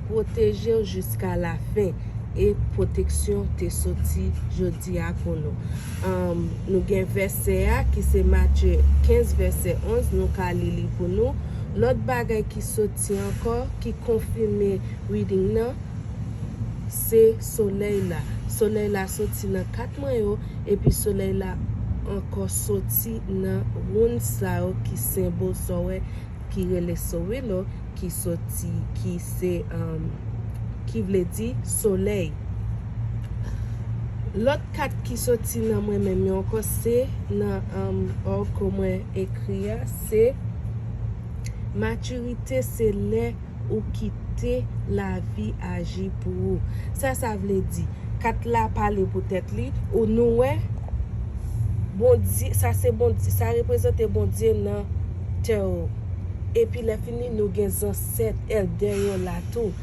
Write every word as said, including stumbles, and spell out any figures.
pwoteje w jiska lafen. E pwoteksyon te soti jodi a pou nou. Um, nou gen vèsè a ki se Matye kenz vèsè onz, nou ka li li pou nou. Lòt bagay ki soti ankò, ki konfime reading nan, se solèy la. Solèy la soti nan kat mwen yo, epi solèy la ankò soti nan woun sa yo ki senbòl sa w wè ki rele Sowilo, ki soti, ki se, um, ki vle di solèy. Lòt kat ki soti nan mwen menm yo ankò se nan, um, òg ke mwen ekri a, se matirite se lè ou kite lavi aji pou ou. Sa sa vle di? Kat la pale pou tèt li, ou nou wè, Bondye, sa se Bondye, sa reprezante Bondye nan tè yo. Epi lè fini, nou gen zansèt, èldè yo la tou.